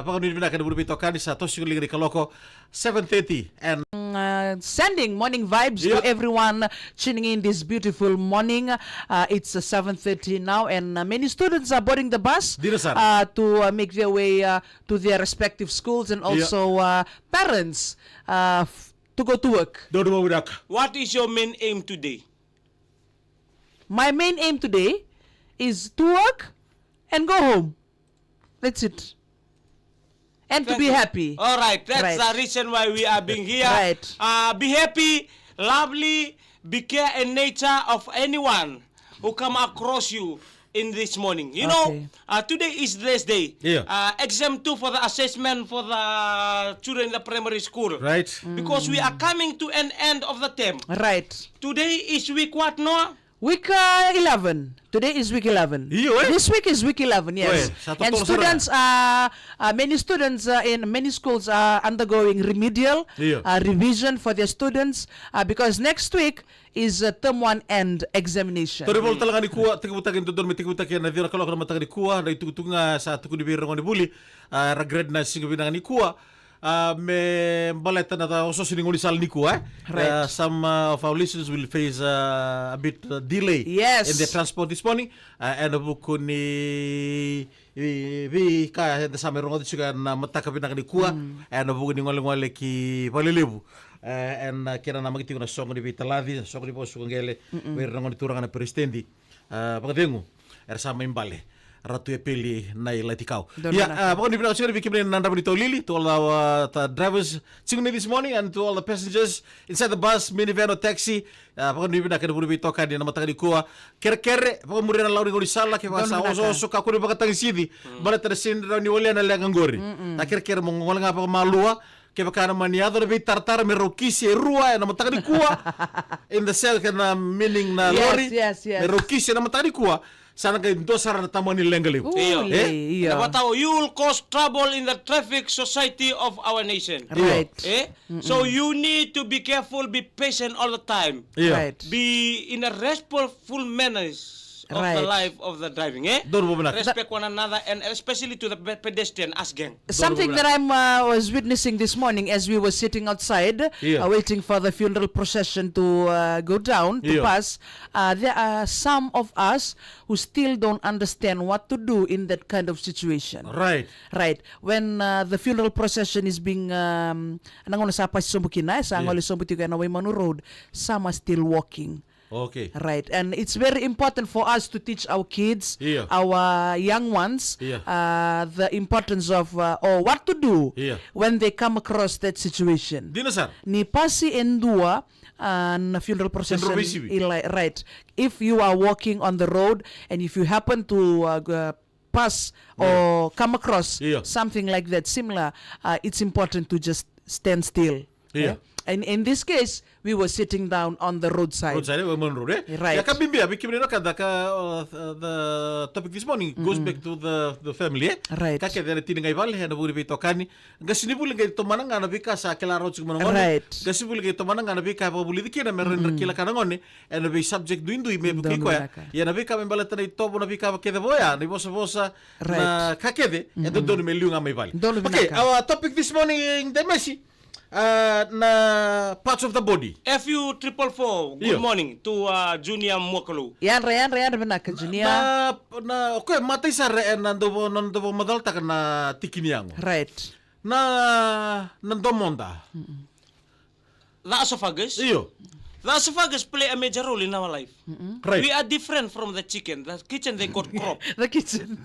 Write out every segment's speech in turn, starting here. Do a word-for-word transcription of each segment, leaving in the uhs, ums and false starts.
Vakanuinui vinaka na vuri veitokani, sa toso tiko na liga ni kaloko, seven thirty, and Uh, sending morning vibes to Yeah. everyone tuning in this beautiful morning. Uh, it's uh, seven thirty now, and uh, many students are boarding the bus Dina sara. uh, to uh, make their way uh, to their respective schools, and Yeah. also uh, parents uh, f- to go to work. Dodoma vinaka. What is your main aim today? My main aim today is to work and go home. That's it. And to Thank be you. happy. All right, that's Right. the reason why we are being here. Right. Uh, be happy, lovely, be care and nature of anyone who come across you in this morning. You know, Okay. uh, today is Thursday. Yeah. Uh, exam two for the assessment for the children in the primary school. Right. Because we are coming to an end of the term. Right. Today is week what, Noah? Week uh, eleven. Today is week eleven. Iyo, eh? This week is week eleven, yes. Oe, sa And totolo sara. students, uh, uh, many students uh, in many schools are undergoing remedial Iyo. uh, revision for their students uh, because next week is uh, term one end examination. Tori vola tale ga nikua, tekivutaki, dodonu me tekivutaki ena ciwa na kaloko na mataka nikua, na itukutuku ga sa tukuni vei ira na gonevuli, a, era grade nine siga vinaka nikua, a, me baleta na ca-, osooso ni gaunisala nikua, e? Right. Uh, some uh, of our listeners will face uh, a bit uh, delay Yes. in their transport this morning, uh, ena vuku ni i, veika eda sa mai rogoca tiko ena mataka vinaka nikua, ena vuku ni golegole ki Valelevu. E, ena kena namaki tiko na soqo ni veitalaci, na soqo ni vakasuka qele, vei ira na gone turaga na peresitedi. E, vakacegu, era sa mai bale. Ratu Epeli Nailatikau. Donu Ia, vinaka. e, vakanuinui vinaka tiko vei kemuni na draiva ni taulili, to all our uh, drivers, tiko ni this morning, and to all the passengers inside the bus, minivan or taxi, A, vakanuinui vinaka na vuri veitokani na mataka nikua. Kerekere, vakamuria na lawa ni gaunisala, kevaka Donu sa vinaka. osooso, kakua ni vakatagisici. Baleta na sega ni rawa ni walia na leqa qori. A, kerekere mo gole ga vakamalua, kevaka na mani yaco na veitaratara me rau kisi e rua ena mataka nikua. In the cell, kena meaning na Yes, lori, yes, yes. me rau kisi ena mataka nikua. Sa na qai dua sara na tamani leqa levu. Io. Ule, E? io. Na vata o, you will cause trouble in the traffic society of our nation. Right. Eh? So you need to be careful, be patient all the time. Io. Right. Be in a respectful manners of the Right. life of the driving, eh? Donu vakavinaka. Respect one another and especially to the pe- pedestrian, us gang. Something Donu that vakavinaka. I'm uh, was witnessing this morning as we were sitting outside, Io. uh, waiting for the funeral procession to uh, go down to Io. pass. Uh, there are some of us who still don't understand what to do in that kind of situation. Right. Right. When uh, the funeral procession is being um, na gauna sa pasi sobu kina, e, sa Yeah. gole sobu tiko ena Waimanu Road, some are still walking. Okay. Right. And it's very important for us to teach our kids, Yeah. our young ones, Yeah. uh, the importance of uh, or what to do Yeah. when they come across that situation. Dina sara. Ni pasi e dua uh, na funeral procession. Funeral veisivi. Right. If you are walking on the road and if you happen to uh, g- pass Yeah. or come across Yeah. something like that similar, uh, it's important to just stand still. Yeah. Eh? And in this case, we were sitting down on the roadside. Roadside, eh, Waimanu Road, eh? Right. Ia ka bibi, a, vei kemuni na ka da ka, uh, the, the topic this morning goes back to the, the family, eh? Right. Ka kece ena tini ga i vale, ena vuku ni veitokani. Qasenivuli qai tomana ga na veika sa kila rawa tiko mai na gone. Right. Qasenivuli qai tomana ga na veika e vakavulici kina me rawa ni ra kila ka na gone. Ena vei subject duidui me vukei Donu koya. vinaka. Ia na veika me baleta na itovo, na veika kece vaka oya, na ivosavosa, Right. na ka kece, e dodonu me liu ga mai vale. Donu Okay, vinaka. our topic this morning, Demesi, uh, na parts of the body. F U triple four, good Io. morning to uh, Junior Muakalou. Yadra, yadra, yadra vinaka, Junior. Na, na, okay, matai sara ena dau va-, na dau vakamacalataka na tiki ni yago. Right. Na, na domoda. The esophagus. Io. The esophagus play a major role in our life. Right. We are different from the chicken. The kitchen they got crop. The kitchen.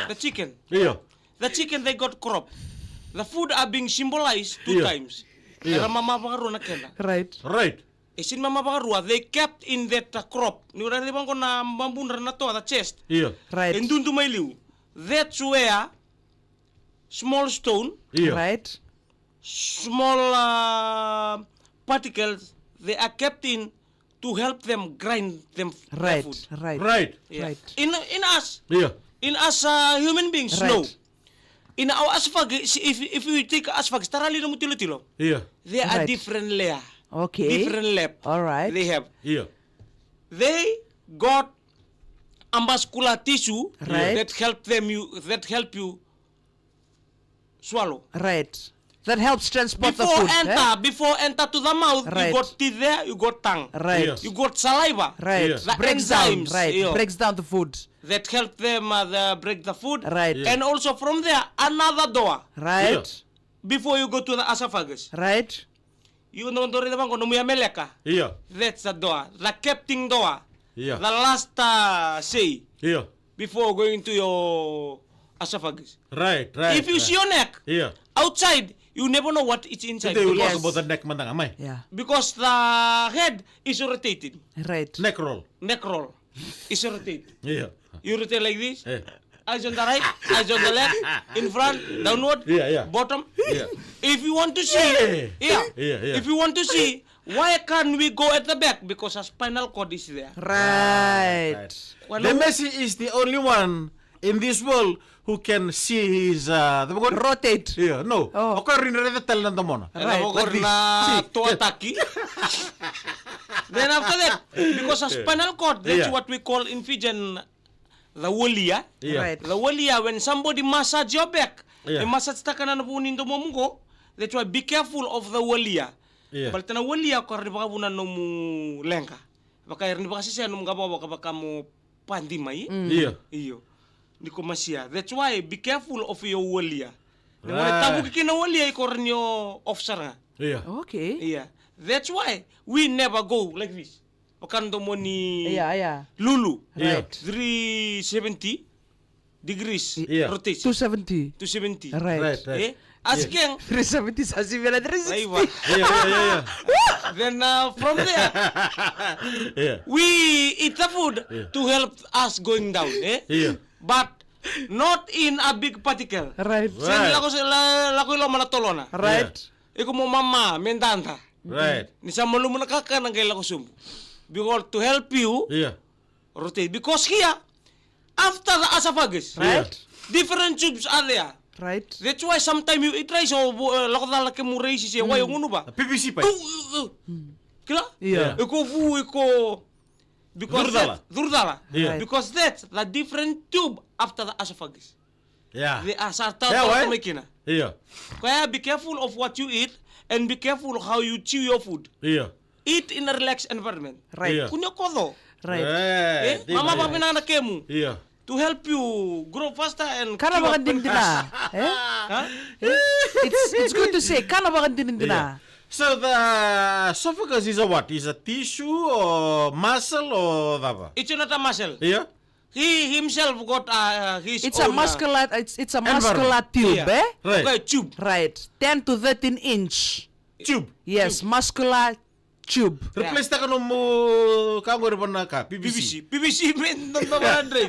The chicken. Io. The chicken they got crop. The food are being symbolized two Io. times. Io. Era mama vakarua na keda. Right. Right. E sini mama vakarua, they kept in that uh, crop. Ni ura raica vaqo na mabudra na toa, the chest. Io. Right. E dudu mai liu. That's where small stone, Io. Right. small uh, particles, they are kept in to help them grind them their Right. food. Right. Right. Yeah. Right. In in us, Io. in us uh, human beings, Right. no. In our esophagus, if if we take esophagus, tara li nomu tilotilo. Io. They are Right. different layer. Okay. Different lab. All right. They have. Io. They got a muscular tissue Right. that help them you that help you swallow. Right. That helps transport the food, eh? Before enter, before enter to the mouth, you got teeth there, you got tongue. Right. Yes. You got saliva. Right. Yes. The enzymes, right. Breaks down the food. That help them, uh, the, break the food. Right. Yeah. And also from there, another door. Right. Yeah. Before you go to the esophagus. Right. You know, dore the vango, nomu yamaleka. Yeah. That's the door. The captain door. Yeah. The last, uh, say. Yeah. Before going to your esophagus. Right, right. If you see your neck, yeah, outside, you never know what is inside. Today we talk about the neck, madanga, mai. Yeah. Because the head is rotating. Right. Neck roll. Neck roll is rotating. Yeah. You rotate like this. Yeah. Eyes on the right, eyes on the left, in front, downward, yeah, yeah, bottom. Yeah. If you want to see, yeah, yeah, yeah, if you want to see, why can't we go at the back? Because a spinal cord is there. Right. Right. Well, the Messi is the only one in this world who can see his, uh, the rotate. Yeah, no. Oh. O koya raica tale na domona. Right. Like this. See. Toataki. Then after that, because a spinal cord, that's what we call in Fijian the walia. Yeah. Right. The walia, when somebody massage your back, yeah, e massage taka na vu ni domomu qo, that's why be careful of the walia. Yeah. Baleta na walia ko rawa ni vakavuna nomu leqa. Vaka e rawa ni vakasesea nomu qavokavoka vaka mo padi mai. Mm. Yeah. Io. Ni ko masia. That's why be careful of your walia. Ni mo tavuki kina walia, iko rawa ni o off sara ga. Yeah. Okay. Yeah. That's why we never go like this. Vaka na domo ni, yeah, yeah, lulu. Right. Three seventy degrees, yeah, rotation. Two seventy. Two seventy. Right. Right, right. Eh? Ask again. Three seventy sa sivia na three sixty. Aiwa. Yeah, yeah, yeah, yeah. Then, uh, from there, yeah, we eat the food, yeah, to help us going down, eh? Yeah. But not in a big particle. Right. Right. Sa ni lako, la-, lako i loma na tolona. Right. Yeah. Iko mo mama, me dada. Right. Ni sa malumu na kakana qai lako sobu. Because to help you, yeah, rotate. Because here, after the esophagus, right, yeah, different tubes are there. Right. That's why sometimes you eat rice or, uh, lako cala na kemu raisi se wai o gunuva. A P V C pipe. Uh, uh, uh. Mm. Kila? Yeah. Yeah. Iko vu, iko Because curu cala. That, curu cala. Yeah. Right. Because that's the different tube after the esophagus. Yeah. They are sa tau, yeah, tau, why? Mai kina. Yeah. Koya, be careful of what you eat and be careful how you chew your food. Yeah. Eat in a relaxed environment. Right. Yeah. Kua ni koto. Right. Eh, mama, vakavinaka na kemu. Yeah. To help you grow faster and kana vakadinadina. Eh? Huh? Eh? It's, it's good to say, kana vakadinadina. Yeah. So the esophagus is a what? Is a tissue or muscle or cava? It's not a muscle. Yeah. He himself got, uh, his own, uh, it's a muscular, it's, it's a muscular tube, eh? Right. Okay, tube. Right. Ten to thirteen inch. Tube. Yes, muscular tube. Replace taka nomu ka qori vana ka, P V C. P V C, P V C, man, no, no, no, no.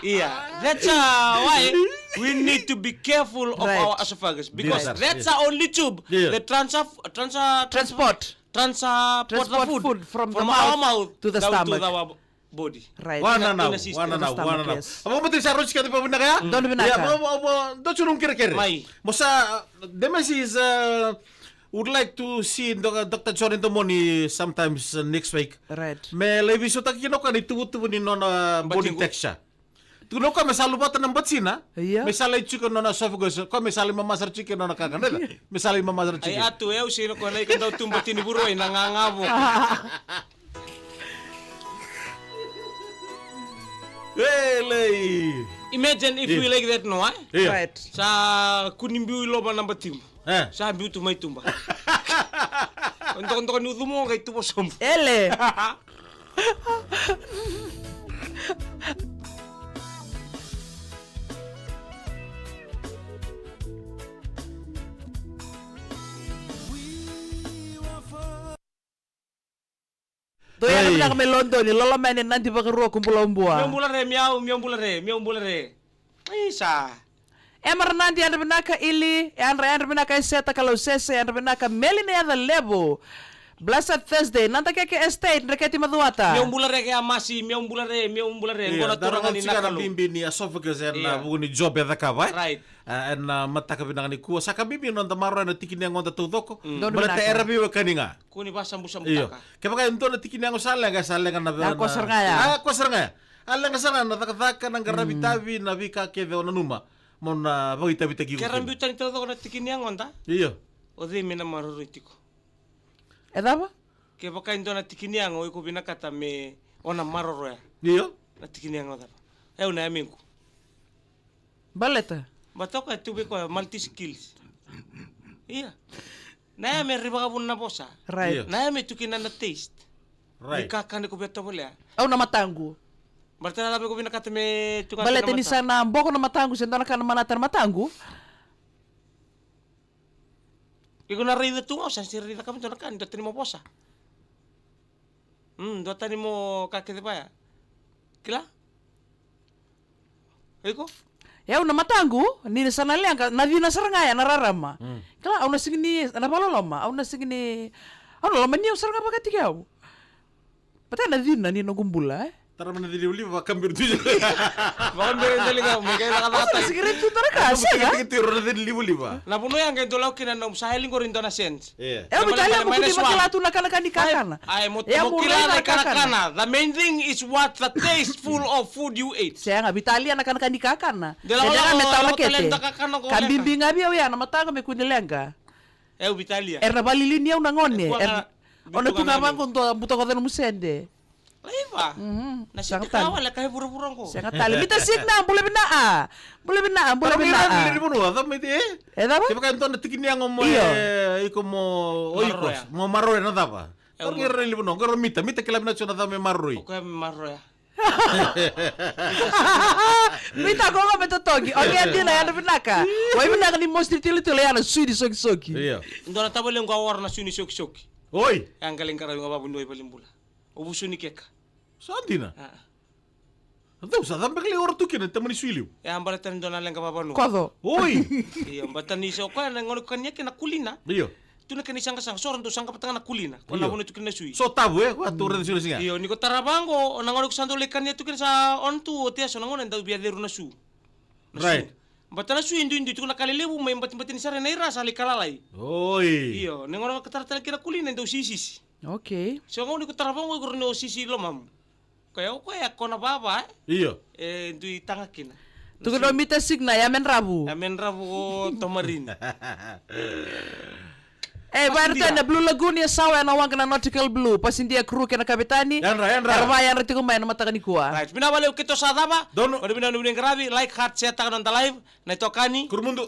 Yeah, that's, uh, why we need to be careful of our esophagus, because that's the only tube that trans-, trans-, transport, transport the food from our mouth to the stomach. Body. Right. Wana nau, wana nau, wana nau. Yes. Avo mati sa rosi kati pa vinaka ya? Donu vinaka. Ya, avo, avo, avo, donu kerekere. Mai. Mo sa, uh, the message is, uh, would like to see Doc-, Doctor John in the morning sometimes, uh, next week. Right. Me lai visotaki kina o koya na ituvutuvu ni nona body texture. Tukuna o koya me sa luvata na batina. Ia. Me sa lai tiko nona esophagus, o koya me sa lai mamasara tiko nona kakana. Me sa lai mamasara tiko. Ai atu, e au sega ni koya na ika dau tu bati ni vuroi na gagavo. Elei. Imagine if we like that, no, eh? Ia. Right. Sa kua ni biu i loma na batimu. Eh. Sa biu tu mai tuba. Dokadoka ni ucumo qai tuvo sobu. Ele. Dou yadra vinaka mai Lodoni, Lolomene, Nadi Vakarua, Kubulaubua. Meu bula re, miau, meu bula re, meu bula re. Isa. Emera Nadi, yadra vinaka Ili, yadra, yadra vinaka Eseta Kalausese, yadra vinaka Meli na yaca levu. Blessed Thursday, Nadakeke Estate, Dreketi Macuata. Meu bula re ke a Masi, meu bula re, meu bula re. Ia, qo na turaga ni Nakalu. Bibi ni esophagus ena vuku ni job e cakava, e? Right. E, ena mataka vinaka nikua. Sa ka bibi na noda maroroya na tiki ni yagoda taucoko. Mm. Baleta era veiwekani ga. Kua ni vakasabusabutaka. Io. Kevaka e dua na tiki ni yago sa leqa, sa leqa na, na, na, koya sara ga ya. A, koya sara ga ya. A leqa sara ga na cakacaka, na qaravi tavi, na veika kece o nanuma. Mo na vakaitavitaki iko kina. Ke ra biu tani taucoko na tiki ni yagoda. Io. O cei me na maroroi tiko? E cava? Kevaka e dua na tiki ni yago iko vinakata me o na maroroya. Io. Na tiki ni yago cava? E au na yamegu. Baleta? Baleta o koya tu vei koya multi skills. Ia. Na yame ri vakavuna na vosa. Right. Io. Na yame tu kina na taste. Right. Ni kakana iko via tovolea. Au na mataqu. Baleta na cava iko vinakata me tu ga kina na mataqu. Baleta ni sa na boko na mataqu se dua na ka na manata na mataqu. Iko na raica tu ga o sa sega ni raica ka me dua na ka ni dua tani mo vosa. Mm, dua tani mo ka kece vaya. Kila? Iko? E au na mataqu, ni sa na leqa, na cina sara ga ya na rarama. Mm. Kila, au na sega ni, na vakaloloma, au na sega ni, au na lomani au sara ga vakatiki au. Baleta na cina ni noqu bula, e? Tara mai na cina livaliva, vakabiru tu. Vakabiru tu liga, me kai cakacaka. Au sa na sega ni tu tara ka, sega. Tiki tu ro na cina livaliva. Na vanua ya qai dolavi kina na nomu sa yali qori dua na cents. Ia. E, au, Vitalia, mo kua ni vakila tu na kanakani kakana. Ai, mo kila na kanakana. The main thing is what the tasteful of food you ate. Sega, Vitalia, na kanakani kakana. De la, me tau na kete. Ka bibi ga vei au ya na mataqu me kua ni leqa. E, Vitalia. Era vakaliliu ni au na gone. O na tu ga vaqo dua butakoca na musede. Laiva. Na sede kawa le kai vuravura qo. Sega tale. Mita Signa, bula vinaka. Bula vinaka, bula vinaka. Ira ni vanua, cava mai te, e? E cava? Kevaka e dua na tiki ni yago mo, io, e, iko mo, o iko, maroroya. Mo maroroya na cava? E, taro ira ni vanua, qo ro Mita, Mita kila vinaka tiko na cava me maroroi. O koya me maroroya. Mita, qo me totogi. O koya dina, yadra vinaka. Wai vinaka ni mostri tilotilo ya na sui ni sokisoki. Io. Dua na tavale qo a ora na sui ni sokisoki. Oi. Ya qai lai qaravi ga vavuniwai valenibula. O vusu ni keka. Sa dina. A. Dou sa cabe ka lai ora tu kina, tamani sui liu. E a baleta ni dua na leqa vavanua. Koco. Oi. Io, baleta ni so koya na gauna ko kania kina kulina. Io. Tu na kena isaqasaqa, so ra dau saqa vata ga na kulina. Ko na vanua tu kina na sui. So tavu, e, ko a tu ra na sui na siga. Io, ni ko tara vaqo, o na gauna ko sa dau lai kania tu kina sa on tu, o tea so na gauna e dau via ceru na su. Na su. Right. Baleta na sui duidui tu na ka lelevu, mai batibati ni sara na ira sa lai kalalai. Oi. Io, ni gauna ko tara tale kina kulina e dau sisisi. Okay. So gauna ko tara vaqo, ko rau ni o sisi lomamu. Koya, o koya, ko na vava, e? Io. E dui taga kina. Tukuna o Mita Signa, ya me dravu. Ya me dravu o tamarini. E, vaya na Blue Lagoon, ya sawa, ya na waqa na Nautical Blue. Pasidia, crew kei na kavetani. Yadra, yadra. Era vaya yadra tiko mai na mataka nikua. Right. Vinaka vakalevu keitou sa cava. Donu. Vata vinaka, vinaka qaravi, like, heart, share taka na noda live. Na itokani. Kurumudu.